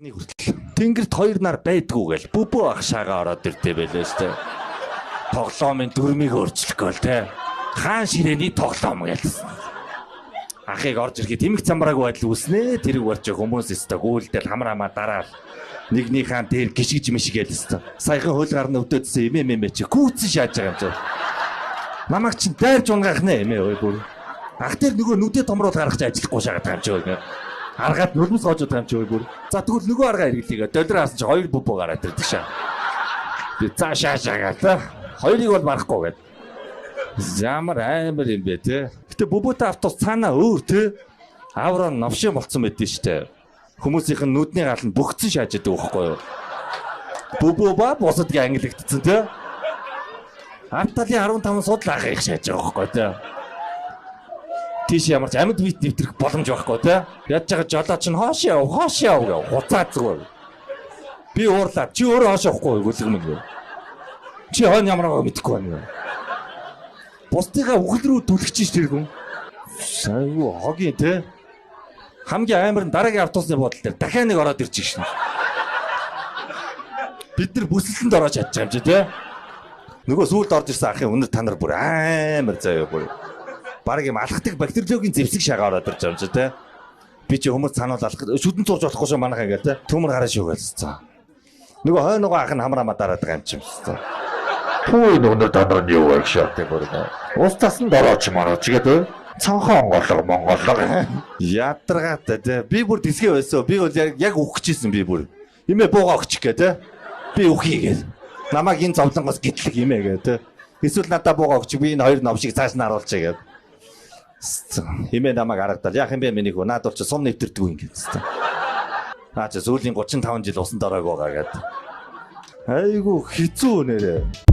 Нэг хүртэл. Тэнгэрт хоёр нар байдгүй гэл бүбөө ах шагаа ороод ирдээ байлээ штэ. Тоглоомын дүрмийг өөрчлөх гээл те. Хаан ширээний тоглоом гэлсэн. Ахыг орж ирэхэд тэмэг замбраагүй байдал үүснэ. Тэрэг барч хүмүүс өстө гүйлдэл хамар хамаа дараал. Нэгнийхээ дээр гიშгэж мишгээл өстө. Саяхан хөл гарна өвдөдсөн эмээ мэмэ чи гүйтсэн шааж байгаа юм чи. Намайг чинь дайрж унгаах нэ эмээ ой бүр. Ах дээр нөгөө нүдэ томруул гаргах чи ажиллахгүй шаагаад байгаа юм чи ой. Аргаад нулимс гоожод байгаа юм чи ой бүр. За тэгвэл нөгөө аргаа эргэлээ. Доллар хаасан чи хоёр бүбөө гараад ирдэг шаа. Би цаашаа шаагаа та. Хоёрыг бол барахгүй гэд. Ямар амар юм бэ те. Гэтэ бүбөөтэй автобус цаанаа өөр те. Авра новшин болцсон байдэн штэ. Хүмүүсийнх нь нүдний гал нь бөгцөн шааж идэг байхгүй юу? Бүбөө ба бусадгийн ангилагдсан те. Ард талын 15 судал ах их шааж байгаа байхгүй те. Тийш ямар ч амьд бит нэвтрэх боломж байхгүй те. Ядж байгаа жолоо чинь хоош яв, хоош яв гэв. Хуцаа зүгээр. Би уурлаа. Чи өөрөө хоош явахгүй гүлэг мэн. Чи хойно ямар байгааг мэдэхгүй байна. Бусдыгаа үхэл рүү түлхэж ш тэр хүн. Айгу хогийн те. Хамгийн амар нь дараагийн автобусны буудлын дээр дахиад нэг ороод ирж шин. Бид нар бүсэлтэнд ороод чадчих юм чи те. Нөгөө сүүлд орж ирсэн ахын өнөр та нар бүр амар заяа бүр. Бараг юм алхдаг бактериологийн зэвсэг шагаа ороод ирж байгаа юм чи те. Би чи хүмүүс сануул алхах шүдэн зурж болохгүй шүү манайхаа ингээл те. Төмөр гараа шүү гэлсэн. Нөгөө хойноогоо ах нь хамар хамаа дараад байгаа юм чи. Пүү өнөр та нар нь юу вэ шээ те бүр. Ус тасанд орооч марооч гэдэг. Цонхоо онголго монголго. Ядаргаатай те. Би бүр дисгээ байсан. Би бол яг үхчихсэн би бүр. Имээ буугаа өгчих гэ те. Би үхье гээл. Намайг энэ зовлонгоос гитлэг имээ гэ те. Эсвэл надаа буугаа өгчих би энэ хоёр ном шиг цааш нь харуулчихъя гэв. Имээ намайг аргадал. Яах юм бэ миний хөө? Наад бол чи сум нэвтэрдэггүй юм гэсэн. Наа чи сүүлийн 35 жил усанд ороог байгаа гэд. Айгу хэцүү нэрээ.